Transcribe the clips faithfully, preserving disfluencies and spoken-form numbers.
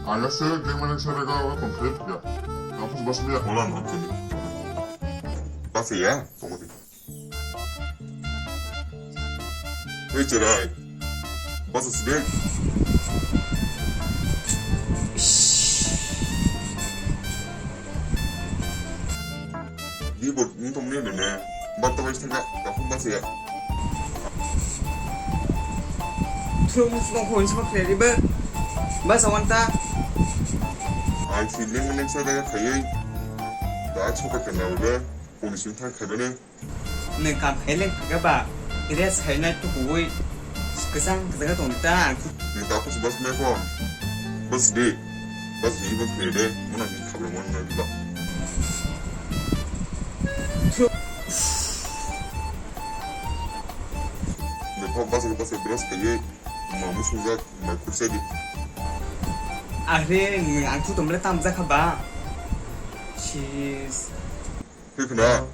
Ang se dengmani sara ga ba complete ga. Tapos bas biya. Hola no tini. Bas ya, tunggu di. Wei cerai. Bas sibek. Di bot ni tong ni ne. Bat ta bai thanga. Tapos bas ya. Thum song hon sma khlai riba. Bas awan ta. Ai si leng leng sa daga khayai. Da choka kena udah. Kung sing thang khabene. Nwng kam khaileng khaga ba, rest khainai tukuwi kwchang kwchang tong ta ang. Nwng ta kusu bas me ko. Bas de. Bas ni bas de de. Muna ni khabra mon na ba. Thu. Nwng ko bas bas brush khaiye. Ma musung jak ma kursa di. Are nwng ang thu tomle tam jakha ba. Sis. Hwnkhe na?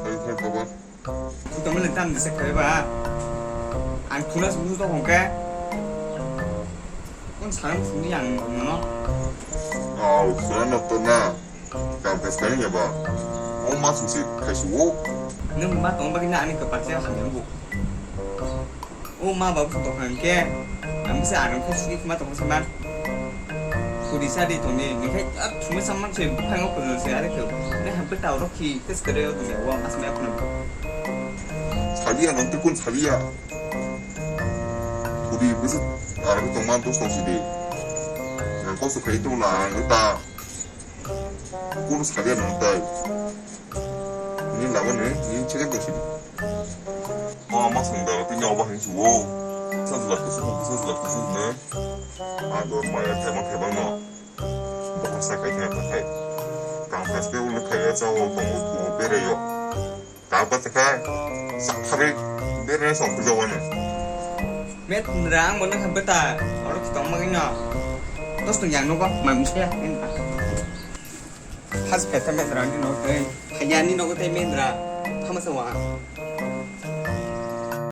Sai, sai, khobor. Tongmani tam disa khe ba. Ang thuna sung to hongke. Kon sang sung yang mano. Au, thuna no to na. Kam kas kani ya ba. O ma sung si kai su wo. Nang ma tong ba kina ani kapak se ham yang bu. O ma babu tong hang ke, ang bisa anang khe sugi kuma tong saman. Sudi sadi tong ni, ni khe a thuma saman se buphang o khojol se are khe. Ne ham pe tau rok khi kes kare o tong ya, wa mas me khuna. Sabiya nang tukun sabiya. Sudi bisa arang tong man tus tong sidi. Nang kos khai tong la ang ta. Kunu sabiya nang tai. Ni lama ni, ni chekek tong sidi. Ma, ma sung da, tini oba hin suwo. Sa jila kusu, sa jila kusu ne. Ado maya thema thema no. Bahasa kai thema kai. Tang saste ulo kai ya chawo, tong ulo bere yo. Ta ba te kai. Sa thari bere song kujo wane. Met rang mo nang beta. Oro tong ma no. Dos tong yang no ba, ma mi se ya. Has peta met rang ni no kai. Hayani no ko te met rang. Thama sa wa.